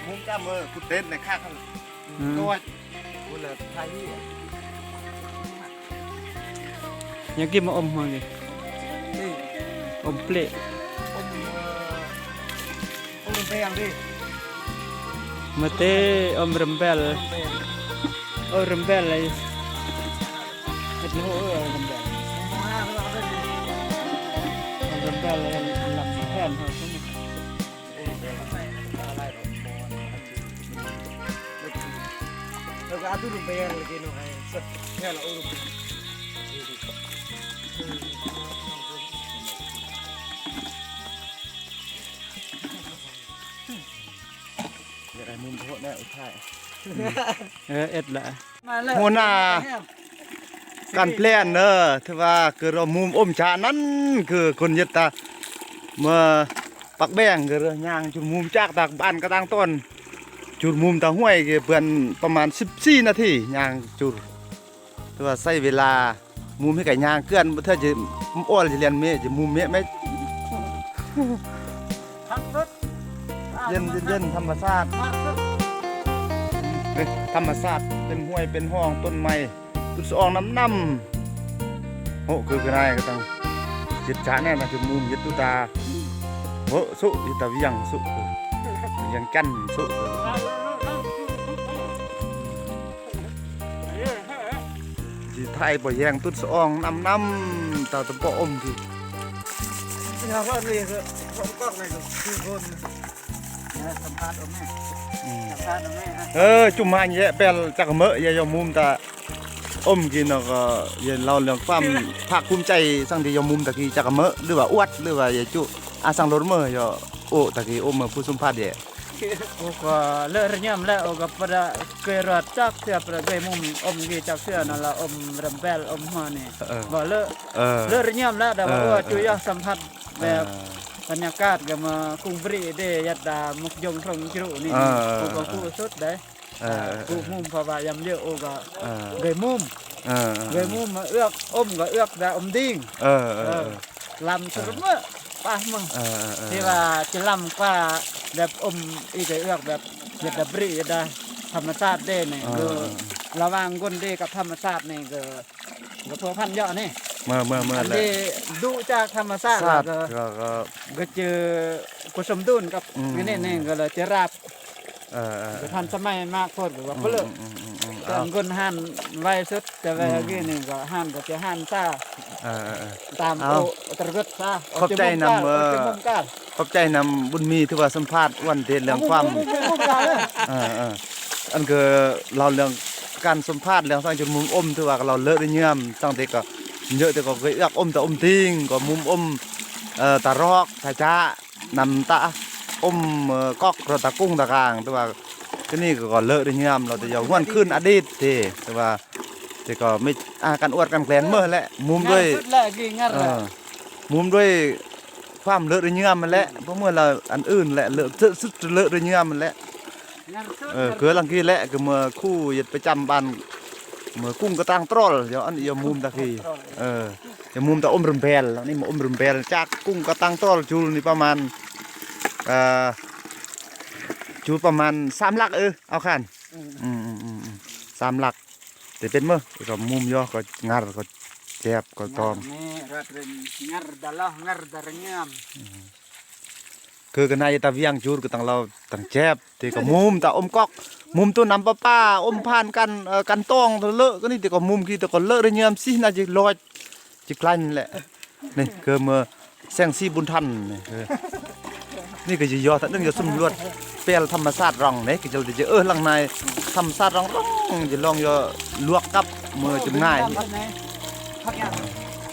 ມຸມຈ້ຳເອີ ພຸ້ນເຕັນໃນຄັກ ອືມ ໂດຍ ພຸ້ນລະ ໄທ ຍັງກິນມາອົມຫັ້ນນີ້ ນີ້ ອົມເປລະ ອົມ ເອີ ອົມແປງເດ້ ມາເຕ ອົມຣຳແບລ ເອີ ຣຳແບລເລີຍ ເຮັດໂນ ເອີ ຣຳແບລ ເອົາຣຳແບລເລີຍ ລຳແຜ່ນເຮົາ ເອີ ເອັດລະ ຫົວໜ້າການແພລນເດີ ຖືວ່າຄືເຮົາມຸມອົມຈານັ້ນ ຄືຄົນເຮັດຕາເມືອ ປາກແບງ ກໍຍ່າງຈຸດມຸມຈາກຕາກບ້ານກະຕ່າງຕອນ ຈຸດມຸມຕາຫ້ວຍ ກໍເປັນປະມານສິບສີ່ນາທີຍ່າງຈຸດ ແຕ່ວ່າໃຊ້ເວລາມຸມໃຫ້ກະຍ່າງເກືອນ ບໍ່ເທື່ອຈະອ້ອນຈະລຽນເມ ຈະມຸມເມ ເມ ເຢັນໆ ທຳມະຊາດ ທຳມະຊາດ ເປັນຫ້ວຍເປັນຮ່ອງ ຕົ້ນໄມ້ ຕຸດສະອອງນ້ຳໆ ໂຫ ຄືກະນາຍກະຕັງ ເຈັດຈາແນ່ນະ ຈຸມມຸມເຮັດຕຸຕາ ໂຫ ສຸ ເຮັດຕາວຽງ ສຸ ວຽງຈັນ ສຸ ຊິຖ່າຍບໍ່ແຍງຕຸດສະອອງນ້ຳໆ ຕາຕະເປາະອົມທີ່ ສຳພາດອົມແມ່ ອືມ ສຳພາດອົມແມ່ ເອີ ຈຸມມາແຍະແປລຈັກເໝີ ແຍະຢອມມຸມຕາອົມກິນ ແລ້ວກໍເວົ້າເລື່ອງຄວາມພາກພູມໃຈ ສັງທີ່ຢອມມຸມຕະກີ້ຈັກເໝີ ຫຼືວ່າອວດ ຫຼືວ່າຢາຈຸ ອາ ສັງໂລດເໝີ ຢາໂອຕະກີ້ອົມເໝີ ຜູ້ສົມພາດແຍະ ໂອ ກໍເລີະໄດ້ຍາມແລ້ວ ໂອ ກໍປະດາເຄີຍລອດຈັກເທື່ອ ປະດາເຄີຍມຸມອົມກີ້ຈັກເທື່ອນັ້ນລະ ອົມຣຳແບລ ອົມຫົວນີ້ ເອີ ບໍ່ເລີະ ເອີ ເລີະໄດ້ຍາມແລ້ວ ແຕ່ວ່າ ເອີ ໂອ ຈຸຢາກສຳຜັດ ແບບ ເອີ ບັນຍາກາດກໍມາກຸງບຣີເດ ຍັດດາມຸກຍົງທົ່ງຈະລຸນີ້ ເອີ ເອີ ໂອ ກໍ ເອີ ຄູ່ສຸດເດ້ ເອີ ເອີ ເອີ ເອີ ຄູ່ມຸມ ເພາະວ່າຍາມເຍອະ ໂອ ກໍ ເອີ ເຄີຍມຸມ ເອີ ເອີ ເຄີຍມຸມ ມາເອືອກອົມ ກໍເອືອກແບບອົມດິງ ເອີ ເອີ ເອີ ເອີ ລຳ ເອີ ສຸດເໝີ ປາເໝີ ເອີ ເອີ ເອີ ທີ່ວ່າຈະລຳກວ່າແບບອົມອີກ ເອືອກແບບເຮັດດາບຣີດາທຳມະຊາດເດ້ນີ້ ເອີ ຄືລະຫວ່າງຄົນເດ້ກັບທຳມະຊາດນີ້ ຄື ກໍພົວພັນເຍາະນີ້ ເມື່ອ ເມື່ອ ເມື່ອ ອັນ ແຫຼະ ທີ່ດຸຈາກທຳມະຊາດ ຊາດ ແລ້ວກໍ ກໍ ກໍ ກໍເຈີບໍ່ສົມດຸນກັບ ອືມ ອັນນີ້ ນີ້ກໍເລີຍຈະລາບ ເອີ ເອີ ເອີ ກໍທັນສະໄໝມາກໂພດ ກໍວ່າ ອືມ ເພິ່ນ ອືມ ອືມ ອືມ ແຕ່ ເອົາ ຄົນຮ້ານໄວສຸດ ແຕ່ວ່າ ອືມ ກີ້ນີ້ກໍຮ້ານກໍຈະຮ້ານຊາ ເອີ ເອີ ເອີ ຕາມ ເອົາ ໂອ ຕະກຶດຊາ ຂອບໃຈນຳ ເອີ ເອີ ຂອບໃຈນຳບຸນມີ ຖືວ່າສຳພາດອ້ວນເທດເລື່ອງຄວາມ ເອີ ເອີ ເອີ ອັນຄືເລົ່າເລື່ອງການສຳພາດເລື່ອງສັງຈຸດມຸມອົມ ຖືວ່າເຮົາເລີະໄດ້ຍາມ ຕັ້ງແຕ່ກໍເຍອະ ແຕ່ກໍເຄີຍເອືອກອົມ ແຕ່ອົມຕິງ ກໍມຸມອົມ ເອີ ຕາຣອກ ຕາຈາ ນຳຕາອົມ ເອີ ກອກ ຕາກຸ້ງ ຕາກາງ ແຕ່ວ່າ ຄືນີ້ກໍເລີະໄດ້ຍາມ ເຮົາແຕ່ຢາກຫວນຄືນອະດີດເດ້ ແຕ່ວ່າ ແຕ່ກໍມີ ອາ ການອວດການແກລ້ງເໝີແຫຼະ ມຸມດ້ວຍ ເອີ ມຸມດ້ວຍ ຄວາມເລີະໄດ້ຍາມຫັ້ນແຫຼະ ບໍ່ເໝືອນລະອັນອື່ນແຫຼະ ເລີະ ສຸດເລີະໄດ້ຍາມຫັ້ນແຫຼະ ເອີ ຄືລັງກີ້ແຫຼະ ຄືເມື່ອຄູ່ເຮັດປະຈຳບ້ານ ເມື່ອກຸ້ງກະຕ່າງຕຣອລ ດຽວອັນດຽວມຸມຕະກີ້ ເອີ ດຽວມຸມຕະອົມຣຳແບລ ນີ້ມາອົມຣຳແບລ ຈາກກຸ້ງກະຕ່າງຕຣອລ ຈູນນີ້ປະມານ ເອີ ຈູນປະມານສາມຫຼັກ ເອີ ເອົາຄັນ ອືມ ອືມ ອືມ ອືມ ສາມຫຼັກ ແຕ່ເປັນເມີ ກໍມຸມຢໍ ກໍງັດ ກໍແຈບ ກໍຕອງ ແມ່ນ ງັດ ດາລະ ງັດ ດາລະງາມ ອືມ ຄືກັນນາຍຕາວຽງຈູດ ກໍຕັ້ງເລົ່າ ຕັ້ງແຈບ ທີ່ກໍມຸມຕາອົມກອກ ມຸມໂຕນ້ຳປະປາ ອົມຜ່ານກັນ ເອີ ກັນຕອງ ເລີະ ກໍນີ້ ທີ່ກໍມຸມ ທີ່ ແຕ່ກໍເລີະໄດ້ຍາມ ຊິໜ້າຈະລອຍ ຈິກລັນແຫຼະ ນີ້ຄືເມືອແສງສີບຸນທັນນີ້ ເອີ ນີ້ກໍຈະຍໍ ທາງໜຶ່ງຈະສຳຫຼວດແປລທຳມະຊາດຮ່ອງນີ້ ກໍຈະ ຈະ ເອີ ຫຼັງໃນທຳມະຊາດຮ່ອງ ຈະລອງຍໍລວກກັບເມືອຈຳໜ່າຍ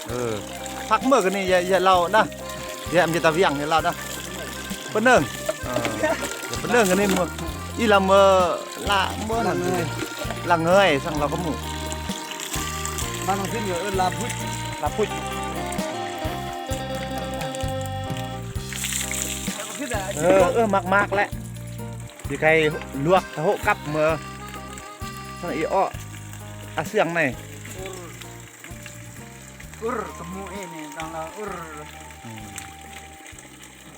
ເອີ ພັກເມືອກັນນີ້ ຢ່າ ຢ່າເລົ່ານະ ຢ່າ ຢ່າຕາວຽງ ຢ່າເລົ່ານະ ປະເໜິງ ເອີ ປະເໜິງກັນນີ້ເມືອ ອີລະເມີ ລະເມີ ລະເງີຍ ລະເງີຍ ສັງລາວກະໝູ ບ້ານນ້ອງສິນກໍເອີ້ນລາພຸດ ລາພຸດ ເອີ ເອີ ໝາກໆ ແຫຼະ ຊິໄຄລວກທະໂຫກັບເມີ ສັງອີອໍ ອາເຊື່ອງໃນ ອຸຣ ກະໝູອີນີ້ ຕ້ອງລາອຸຣ ອືມ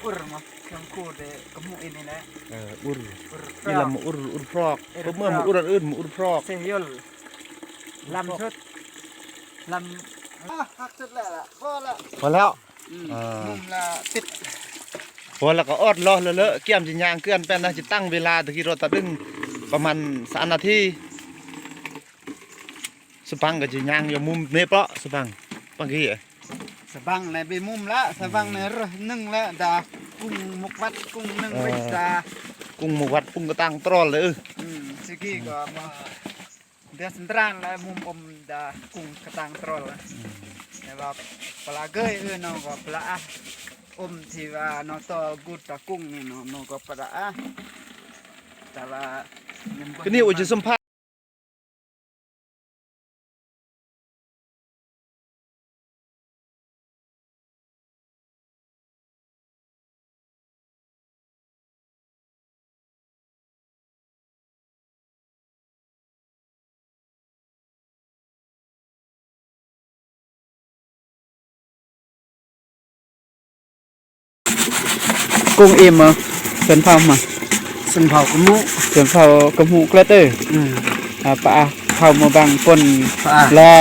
ອຸຣມາ ເຄື່ອງຄູດກະໝູອີນີ້ແຫຼະ ເອີ ອຸຣ ອຸຣ ອີລະມາອຸຣ ອຸຣພຣອກ ເອີ ເມື່ອມາອຸຣອື່ນ ມາອຸຣພຣອກ ເຊຍຍົລ ລຳສຸດ ລຳ ອາ ຮັກສຸດແລ້ວລະ ພໍລະ ພໍແລ້ວ ອືມ ເອີ ມຸມລະຕິດ ພໍແລ້ວກໍອອດລໍເລີ ກຽມຊິຍ່າງເກືອນແປນນະ ຊິຕັ້ງເວລາຕະກີ້ລົດຕະດຶງປະມານສາມນາທີ. ສະບັງກໍຊິຍ່າງຢູ່ມຸມເນເປາະ ສະບັງ ບັງກີ້ ສະບັງແລະເບມຸມລະ ສະບັງ ອືມ ແລະໜຶ່ງລະດາ ກຸ້ງໝົກວັດ ກຸ້ງໜຶ່ງ ເອີ ໄວ້ຕາ ກຸ້ງໝົກວັດ ປຸ້ງກະຕັງຕຣອລເລີຍ ອືມ ສະກີກໍມາ ເດືອນສັນຕຣານລະມຸມອົມດາ ກຸ້ງກະຕັງຕຣອລລະ ອືມ ແຕ່ວ່າປະລາເກີຍ ເອີ ນ້ອງກໍປະລາອາ ອົມທີ່ວ່ານ້ອງຕໍ່ກຸດຕາກຸ້ງນີ້ ນ້ອງກໍປະລາອາ ແຕ່ວ່າຍັງບໍ່ ກະນີ້ໂອຈະສຳພາ ກຸ້ງອີ່ມ ເອີ ຊົນເຜົ່າມາ ຊົນເຜົ່າກະໝູ ຊົນເຜົ່າກະໝູເກລັດເອີ ອືມ ອາ ປະອາ ເຜົ່າມາບັງປົນ ປະອາ ແລະ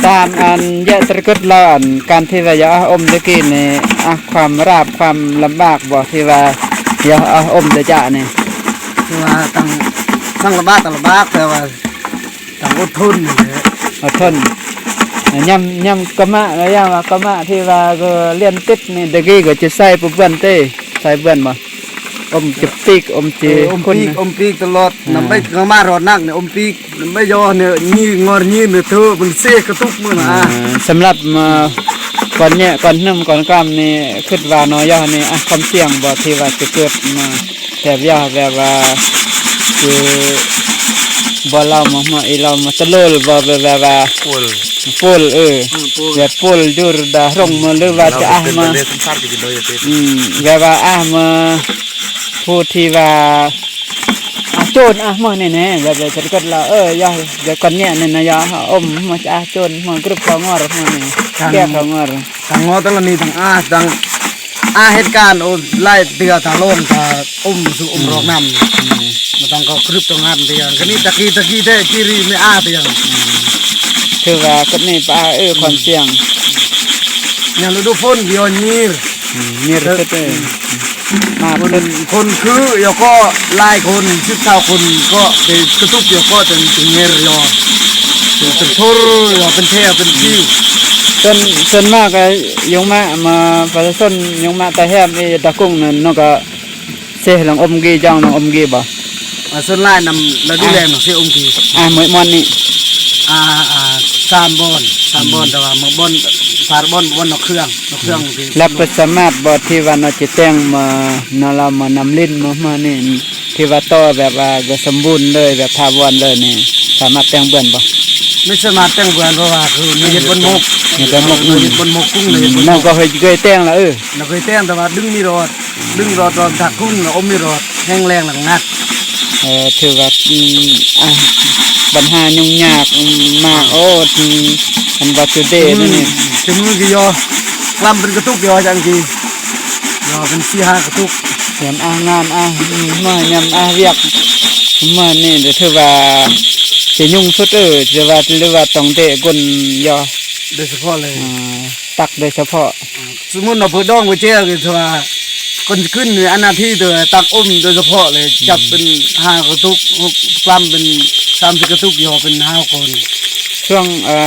ຕາມອັນເຢຍຕະກຶດລາວ ອັນການທີ່ວ່າຢາກອາອົມຕະກີ້ນີ້ ອາ ຄວາມລາບຄວາມລຳບາກບໍ່ ທີ່ວ່າຢາກອາອົມຕະຈະນີ້ ຄືວ່າຕັ້ງ ທັງລຳບາກ ທັງລຳບາກ ແຕ່ວ່າ ຕ້ອງອົດທົນນີ້ແຫຼະ ອົດທົນ ຍາມ ຍາມກະມະ ລະຢ່າງວ່າກະມະທີ່ວ່າກໍລຽນຕິດນີ້ ຕະກີ້ກໍຈະໃສ່ປະເບືອນເຕ ໃສ່ເບືອນບໍ່ ອົມຈະປີກ ອົມຈະ ເອີ ອົມປີກ ຄົນນະ ອົມປີກຕະຫຼອດ ອືມ ນຳໃບກະມະຣອດໜັກນີ້ ອົມປີກ ນຳໃບຍໍນີ້ ງີງອດງີນເທີ ມັນເສຍກະຕຸກມື້ນະ ເອີ ສຳລັບ ເອີ ກ່ອນແຍະ ກ່ອນໜຶ່ມ ກ່ອນກາມນີ້ ຄິດວ່ານໍ ຍໍນີ້ ອາ ຄວາມສ່ຽງບໍ່ ທີ່ວ່າຈະເກີດມາ ແບບຢ່າງແບບວ່າ ຄືບໍ່ເລົ່າມາ ມາອີເລົ່າມາຕະໂລລບໍ່ ແບບ ແບບວ່າ ໂປນ ໂປນ ເອີ ອືມ ໂປນ ແບບໂປນຢູ່ດາລົງມາ ຫຼືວ່າຈະອາມາ ອືມ ແບບວ່າອາມາ ຜູ້ທີ່ວ່າ ອາໂຈນ ອາມານີ້ແນ່ ແບບ ແບບເກີດລາວ ເອີ ຢ່າ ຢ່າກ່ອນແຍະນີ້ນະ ຢ່າອົມ ມາຈະອາໂຈນ ມາກຣຶບເຂົາງອດ ມານີ້ ແກ້ເຂົາງອດ ທັງງໍ ທັງອັນນີ້ ທັງອາ ທັງອາເຮັດການ ໂອ ຫຼາຍເທື່ອ ຖ້າລອງ ຖ້າອົມສູ່ອົມ ອືມ ລອກນຳ ອືມ ມັນຕ້ອງເຂົ້າກຣຶບຕ້ອງຫັນເທື່ອ ກະນີ້ຕະກີ້ ຕະກີ້ແທ້ ຈີຣີແມ່ອາເທື່ອ ອືມ ຖືວ່າກະນີ້ປາ ເອີ ຄວາມສ່ຽງ ຍາມລະດູຝົນ ຍອນມີ ອືມ ມີ ເອີ ສຸດເອີ ອືມ ມາ ຄົນ ຄົນຄື ຍອກກໍຫຼາຍຄົນ ສິບຊາວຄົນ ກໍໄດ້ກະຕຸກ ຍອກກໍຈະເງີຍ ເປັນໂທນ ເປັນແຖວ ເປັນຄິວ ສ່ວນ ສ່ວນມາກກໍຍົງມາ ມາປະຊາຊົນຍົງມາຕາແຮມ ເອ ຕາກຸ້ງນັ້ນເນາະ ກໍເຊລອງອົມກີ້ ຈ້ອງລອງອົມກີ້ບໍ່? ອາ ສ່ວນຫຼາຍນຳລະດູແລ້ງເຊອົມກີ້ ອາ ມື້ມ່ອນນີ້ ອາ ອາ ສາມບ່ອນ ສາມບ່ອນ ອືມ ແຕ່ວ່າບາງບ່ອນ ສາມບ່ອນ ບ່ອນນອກເຄື່ອງ ນອກເຄື່ອງ ອືມ ແລ້ວເພິ່ນສາມາດບໍ່ ທີ່ວ່າເນາະ ຈະແຕ່ງມາເນາະ ລາວມານຳຫຼິ້ນມາ ມານີ້ ທີ່ວ່າຕໍ່ແບບວ່າກໍສົມບູນເລີຍ ແບບຖາວອນເລີຍນີ້ ສາມາດແຕ່ງເບືອນບໍ່? ໄມ່ສາມາດແຕ່ງເບືອນ ເພາະວ່າຄືມັນເຮັດບ່ອນໝົກ ເຮັດບ່ອນໝົກ ເອີ ເຮັດບ່ອນໝົກກຸ້ງ ອືມ ເຮັດບ່ອນໝົກ ນ້ອງກໍເຄີຍ ເຄີຍແຕ່ງລະ ເອີ ນະເຄີຍແຕ່ງ ແຕ່ວ່າດຶງມີດອດ ດຶງດອດຕອນຖາກກຸ້ງນະ ອົມມີດອດ ແຮງແລງລະຫງັດ ເອີ ຖືວ່າ ອືມ ອາ ບັນຫາຫຍຸ້ງຍາກ ອືມ ມາກ ໂອ້ ອືມ ອັນວ່າຈຸເດ ອືມ ນີ້ ຈະມືກະຍໍ ກລຳເປັນກະຕຸກຍໍ ຈັ່ງຊີ້ ຍໍເປັນສີ່ຫ້າກະຕຸກ ຍາມອາງານ ອາ ອືມ ມາຍາມອາວຽກ ມານີ້ຖືວ່າຊິຫຍຸ້ງສຸດ ເອີ ຖືວ່າ ຫຼືວ່າຕ້ອງເດກົນຍໍ ໂດຍສະເພາະເລີຍ ອາ ຕັກໂດຍສະເພາະ ອາ ສົມມຸດວ່າເປີດດອງໄວ້ແຈວ ຖືວ່າຄົນຂຶ້ນອັນໜ້າທີ່ຕົວຕັກອົມໂດຍສະເພາະເລີຍ ອືມ ຈັບເປັນຫ້າກະຕຸກ ຫົກ ກລຳເປັນສາມສິບກະຕຸກ ຍໍເປັນຫ້າຄົນ ຊ່ວງ ເອີ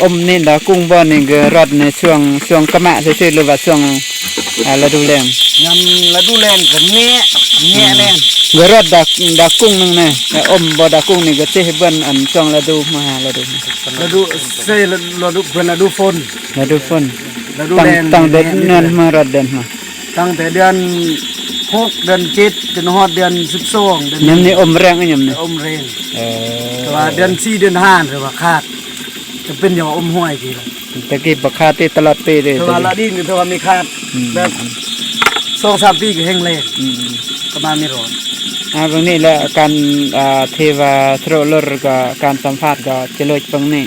ອົມນີ້ດາກຸ້ງບ່ອນນີ້ກໍລອດໃນຊ່ວງ ຊ່ວງກະມະຊື່ໆ ຫຼືວ່າຊ່ວງ ອາ ລະດູແລ້ງ? ຍາມລະດູແລ້ງກໍແງະ ແງະແລ້ງ ອືມ ກໍລອດດາ ດາກຸ້ງໜຶ່ງນະ ແຕ່ອົມບໍ່ດາກຸ້ງນີ້ກໍຊິໃຫ້ເບິ່ງອັນຊ່ວງລະດູມະຫາລະດູ ລະດູ ເຊ ລະດູ ເພິ່ນລະດູຝົນ ລະດູຝົນ ລະດູແລ້ງ ຕັ້ງແຕ່ເດືອນ ເດືອນມາຮອດເດືອນມາ ຕັ້ງແຕ່ເດືອນ ຫົກ ເດືອນເຈັດ ຈົນຮອດເດືອນສິບສອງ ເດືອນ ຍາມນີ້ອົມແຮງ ຍາມນີ້ ອົມແຮງ. ເອີ ແຕ່ວ່າເດືອນສີ່ ເດືອນຫ້າ ຖືວ່າຂາດ ຈະເປັນຢາອົມຫ້ວຍ ແຕ່ກີ້ບໍ່ຂາດຕິ ຕະຫຼອດປີເດ້ ແຕ່ວ່າລະດິນຖືວ່າມີຂາດ ອືມ ແບບສອງສາມປີກໍແຫ້ງແລ້ງ ອືມ ປະມານນີ້ລະ. ອ່າ ເບິ່ງນີ້ແຫຼະ ການ ອ່າ ທີ່ວ່າໂທຣລົດກໍ ການສຳພາດກໍຈະເລີຍເບິ່ງນີ້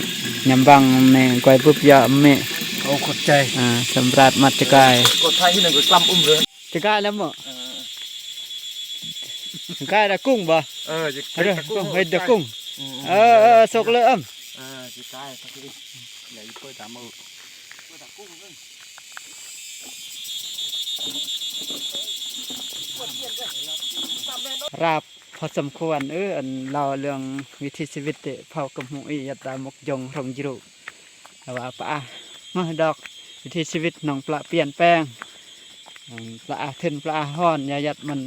ຍາມບັງແມ່ນກວຍປຸບຢາແມ່ ໂອ້ ຂອບໃຈ ອ່າ ສຳລັບມັດຈະກາຍ ກົດໄທທີ່ໜຶ່ງກໍກຳອຸມເລີຍ ຈະກາຍແລ້ວໝໍ ເອີ ຈະກາຍແລ້ວກຸ້ງບໍ ເອີ ຈະ ເຮັດແຕ່ກຸ້ງ ເຮັດແຕ່ກຸ້ງ ອືມ ເອີ ເອີ ສົກເລີຍ ເອີ ຈະກາຍ ແລ້ວອີເປີດຕາມເອົາ ລາວ ພໍສົມຄວນ ເອີ ອັນເລົ່າເລື່ອງວິຖີຊີວິດເດ ເຜົ່າກຳຫູອີ ຍາດຕາໝົກຢົງ ໂຮງຢຣູ ແຕ່ວ່າປະອາ ມາດອກ ວິຖີຊີວິດໜອງປະປ່ຽນແປງ ອືມ ປະອາທຶນ ປະອາຮ້ອນ ຍາຍັດມັນ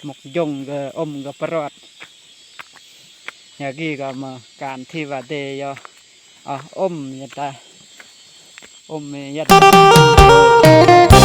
ໝົກຢົງ ກະອົມກະປະຫຼອດ ຍາກີກະມາການທີ່ວ່າເດຍ ອາ ອົມ ຍາຕາ ອົມ ຍາຕາ